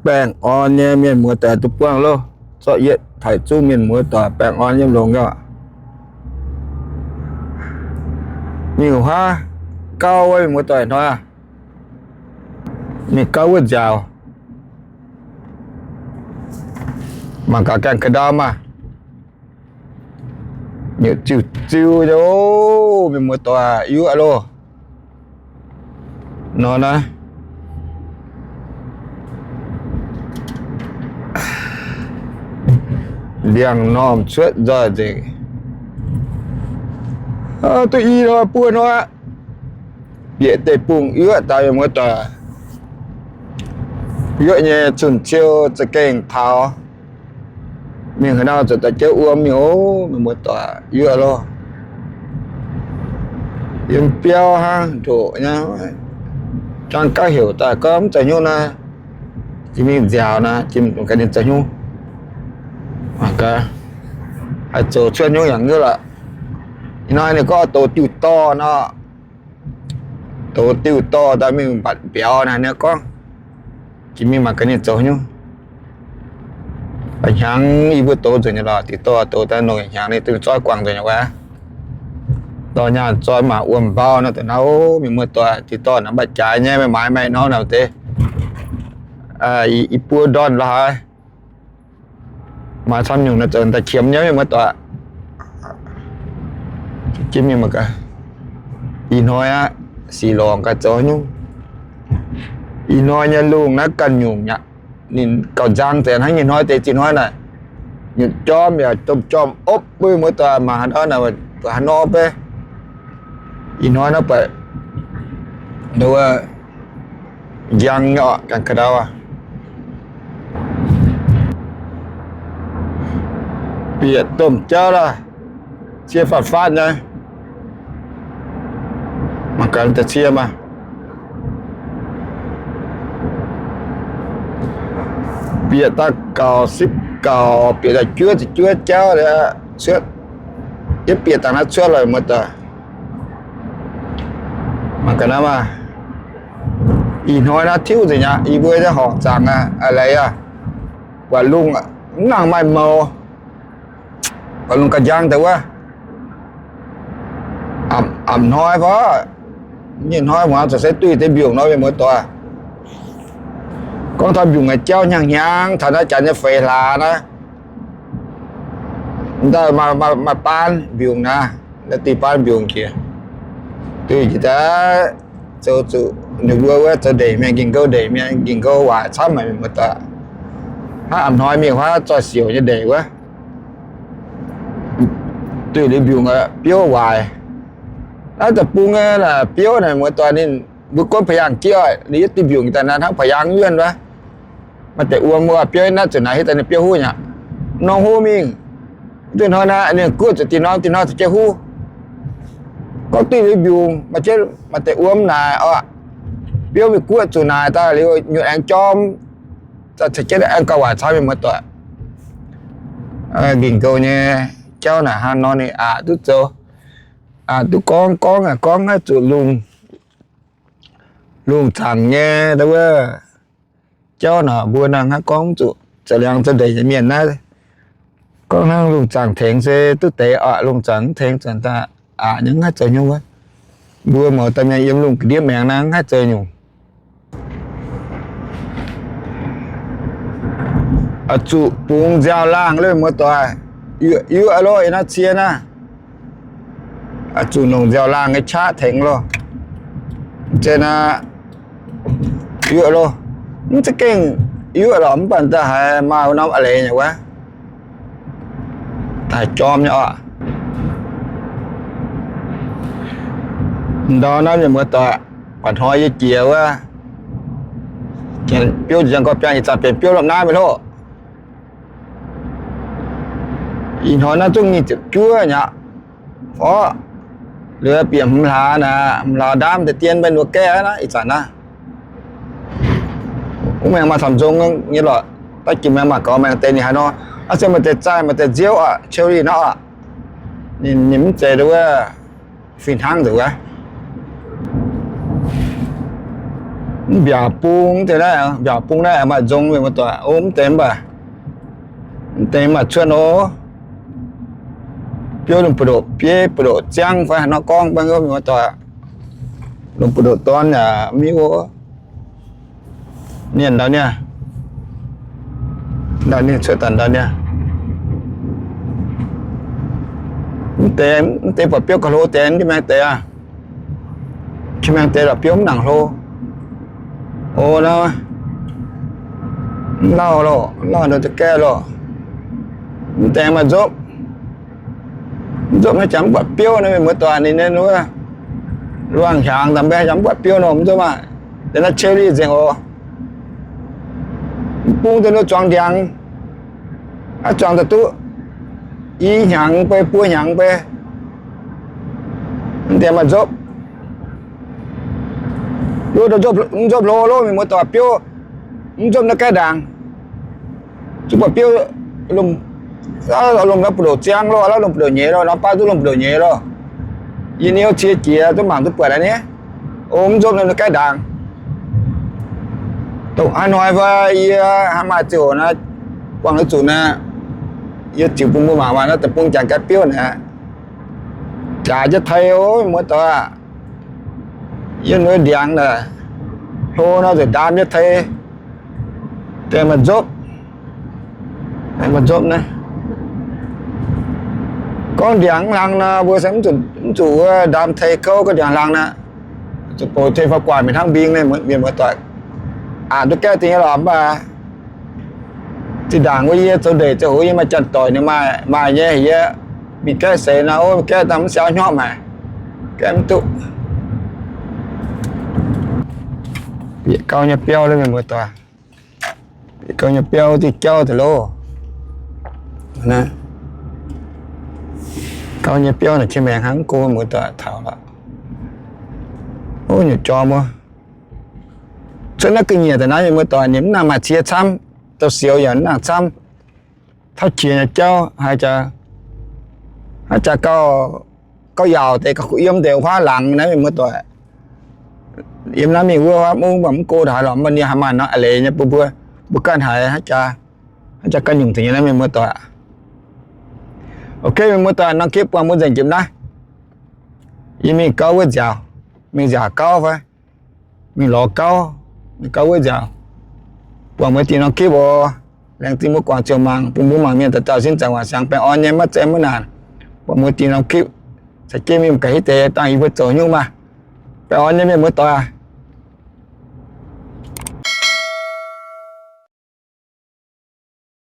baengh orn nyei mienh muoz doic duqv buangh loh. Zorqv yietv taaih zungv mienh muoz doic baengh orn yiem longx nyei. Mingh huaav gauh wuov mienh muoz doic hnoi, mingh gauh wuov nziaaux. Mangc gaax gaengh ka'ndau maah, nyutc ziuh ziuh nyei oc, mienh muoz doic, yuoqv loh. Nor naaiv ndiangx-normh cuotv nzoih nzengc. Duqv i hnoi buo hnoi, bieqc deic-bung yuoqv daaih mienh muoz doic. Yuoqv nyei cun-ciou za'gengh taux. Mingh haaix nor zuqc daaih jauv wuom mingh oc, mienh muoz doic, yuoqv loh. Yiem biauv hnangv ndoqc nyei, jang gauh heuc daaih gorngv mv zeiz hnyouv naaiv, jiex mingh nziaaux naaiv, jiex mingh ganh ninh zeiz hnyouv. Haih zoux cuotv hnyouv yangh nyuv lorqc. Ih hnoi ninh gorngv douz diuh dorh nor, douz diuh dorh daaih mingh mbatc mbiauz naaiv, ninh gorngv jiex mingh mangc gaax ninh zoux hnyouv. Hnyangx yie mbuo douz nzunc nyei lorqc, diuh dorh douz daaih nongc hnyangx ninh dungx zoih guangc nzunc nyei wuov. Dorh nyaanh zoih mangc wuom-mbau nor, da'naaiv mienh muoz doic, diuh dorh naaiv mbatc jaaix nyei, meih maaiz maaih norm naaic deix, i buo ndorn lorqc haaix. Maaih camv nyungc naaiv zoux daaih qiemx nyei mienh muoz doic. Jiex mingh mangc gaax. Ih hnoi aqv, sic lorngc gaax zoux nyungc. Ih hnoi nyei lungh naaiv ganh nyungc aqv. Ninh gauh nzang deix hnangv nyei hnoi deix zinh hnoi naaic. Nyutc jorm yaac domh jorm opv, mbuo muoz doic mangc haaix nor naaic, haaix nor beiv. Ih hnoi naaiv buatc wuov njang nyei oc, ganh ka'ndau aqv. Bieqc domh jauv lorh, cie faatv-faatv nyei. Mangc gaax da'cie maah. Bieqc daaih gauh sipv gauh, bieqc daaih juov ziepc juov jauv liuz, cuotv, yietv bieqc dangh naaiv cuotv lorh muoz doic. Mangc gaax naaiv maah. Ih hnoi naaiv tiuv nzengc aqv. Yie mbuo nyei horngc zaangc aqv, a'leiz aqv, buatc lungh mv nangc maaih mouz. Buatc lungh gauh njang deix wuov. Apc hnoi fai, nyei hnoi muangx zuqc se duih deix mbiungc nor, mienh muoz doic. Gorngv taux mbiungc nyei jauv hnyangx-hnyangx taux naaiv janx nyei feix hlaax naaiv, maaih baan mbiungc naaiv, duih baan mbiungc jiex, duih jiex daaih zoux zuqc ninh mbuo wuov zoux ndeic mienh, nqingx nqouh ndeic mienh, nqingx nqouh waaic camv haic, mienh muoz doic. Hnangv apc hnoi mingh huaav zoih siouc nyei ndeic wuov, duih liuz mbiungc biouv waaic. Naaiv deic-bung nyei biouv naaic, muoz doic, ninh mbuo gunv pa'yaangh jieqv, ninh yietv duih mbiungc daaih naaiv hnangv pa'yaangh yuonh wuov. Maaih deix wuom wuov biouv naaiv zuqc naaic hiuv daaih ninh biouv huv nyei. Norm huv mingh, duih hnoi naaiv ninh guoqv zuqc dinh norm, dinh norm zuqc jienv huv. Gorngv duih liuz mbiungc, maaih deix wuom naaic oc, biouv mingh guoqv zuqc naaic daaih liuz nyutc aengx jorm, za'gengh aengx gauh waaic camv, mienh muoz doic. Nqingx nqouh nyei jauv naaic hnangv nor ninh aqc duqv zoux, aqc duqv gorngv, gorngv aqc gorngv haaix zuqc lungh, lungh zaangc nyei wuov jauv naaic mbuo naaiv hnangv gorngv zuqc zoux liangx zoux ndeic nyei mienh naaiv, gorngv hnangv lungh zaangc tengx se duqv deix oc, lungh zaangc mv tengx zanc daaih aqc nyei, mv haih zoux nyungc wuov. Mbuo mouz dauh mienh yiem lungh ga'ndiev maengx naaiv mv haih zoux nyungc. Oix zuqc bungx nziaaux-laangh loh, muoz-doic. Yuoqv, yuoqv loh, yiem naaiv cie naaiv. Oix zuqc nongc nziaaux-laangh nyei qaqv tengx loh. Zien aqv. Yuoqv loh. Mv za'gengh yuoqv lorqc, mv baac da'haiz maaih norm a'leiz nyei wuov. Da'haiz jorm nyei oc. Ndau naaiv mienh muoz-doic, baac hnoi yie jiex wuov, biouv nziang gorx biangh, ih zanc benx biouv lomh naaiv mingh loh. Ih hnoi naaiv zungv nyic ziepc juov nyei aqv. Orqv, liuz bieqc hmz hlaax naaic, hmz hlaax ndaamv deix dien mbaih nduov gaeqv naaiv, ih zanc naaiv. Wuov maengx maaih camv nzong nyei lorqc, daav jiex maengx maaih gorx maengx deix ninh haaix nor. Aav se maaih deix zaih, maaih deix nziouv oc, cherry naaiv oc. Ninh, ninh mv zeiz wuov fih hnangv nzengc wuov. Mbiaauc bung deix naaiv, mbiaauc bung naaiv maaih nzong, mienh muoz-doic. O, mv deix mv baac, mv deix maaih cuotv nor, biouv lungh buoz-ndoqv, bieiv buoz-ndoqv ziangv fai haaix nor gorngv, mienh muoz-doic. Lungh buoz-ndoqv dorn yaac mv hiuv. Ninh ndau niaa, ndau niaa, cuotv daaih ndau niaa. Mv deix, mv deix buatc biouv gauh hlo deix, mv maengx deix aqv. Mv maengx deix lorqc, biouv mv nangc hlo. O, nor, mv lauh loh, mv lauh nor za'gengh loh. Mv deix maaih nzopv. Nzopv naaiv jangx mv buatc biouv naaiv, mienh muoz-doic, ninh nyei wuov luangh hiaangx daaih mbaeqv jangx mv buatc biouv nor, mv nzopv maah. Deix naaiv cherry nzengc oc. Bung deix nor zuangx ndiangx, aav zuangx daaih duqv i hnyangx bei buo hnyangx bei. Mv deix maaih nzopv. Nzopv, mv nzopv hlo loh, mienh muoz-doic, biouv mv nzopv naaiv gaeqv ndaangc. Zuqc buatc biouv lomh, lomh naaiv buoz-ndoqv ziangv loh, lomh buoz-ndoqv nyeiz loh, norm baav duqv lomh buoz-ndoqv nyeiz loh. Yie niouv cie jiex duqv mangc duqv buatc aqv nyei. O, mv nzopv naaiv gaeqv ndaangc. Dongh hnoi fai yie hnangv maaih ziangh hoc naaiv, buangh duqv zuqc naaiv, yie ziux bun mbuo mangc, mangc naaiv deic-bung jangx gaeqv biouv naaiv. Jaax jienv tei oc, mienh muoz-doic. Yie nduov ndiangx naaic hlo nor, nzuqc ndaam jienv tei, deix maaih nzopv, maaih nzopv naaiv. Gorngv ndiangx mv hlang nor, mbuo se mv zuqc wuov ndaam tei kouv. Gorngv ndiangx hlang nor, zuqc bouc tei fai guaax mingh hnangv mbing naaiv, mienh muoz-doic. Aqc duqv gaeqv dingc nyei lorqc, mv baac zinh ndaangc wuov yie zoux ndeic zoux hux yie maaih janx-doic ninh maaih, maaih nyei, yie mingh gaeqv seix nor, o, mingh gaeqv daaih mv siau hnyouv maah, gaeqv mv duqv. Bieqc gau nyei biauv, mienh muoz-doic. Bieqc gau nyei biauv diuh jauv deix loh. Gau nyei biauv naaic qiex maengx hnangv, mv go, mienh muoz-doic, taux lorqc. O, nyutc jorm wuov. Cuotv naaiv ga'nyiec daaih naaiv, mienh muoz-doic, ninh mv nangc maaih cie camv, douz-sioux yaac mv nangc camv. Tauv qiex nyei jauv haaix jaax, haaix jaax gauh, gauh yaauc deix, gauh kuh yiem deix wuov huaav laangz naaiv, mienh muoz-doic. Yiem naaiv mingh wuov huaav mungv mv baac mv go ndongc haaix lorqc, mv baac ninh haih maaih norm a'leiz nyei bun mbuo, mbuo ganh haiz haaix jaax, haaix jaax gauh nyungc deix nyei naaiv, mienh muoz-doic. Ok, mienh muoz-doic, norm clip buangh mbuo nzengc jiex naaiv. Yie mingh gauv wuov nziaauc, mingh nziaauc gauv fai mingh lorz gauv, mingh gauv wuov nziaauc. Buangh mbuo dingh norm clip oc. Laengz zingh mbuo guangc ziouc mangc, bun mbuo mangc mienh dauh dauh sin zanc waac siangx baengh orn nyei, maiv zeiz maiv naanc. Buangh mbuo dingh norm clip, caux jienv mingh ga'hitv deix dangh yie mbuo zoux nyungc maah. Baengh orn nyei mienh muoz-doic aac.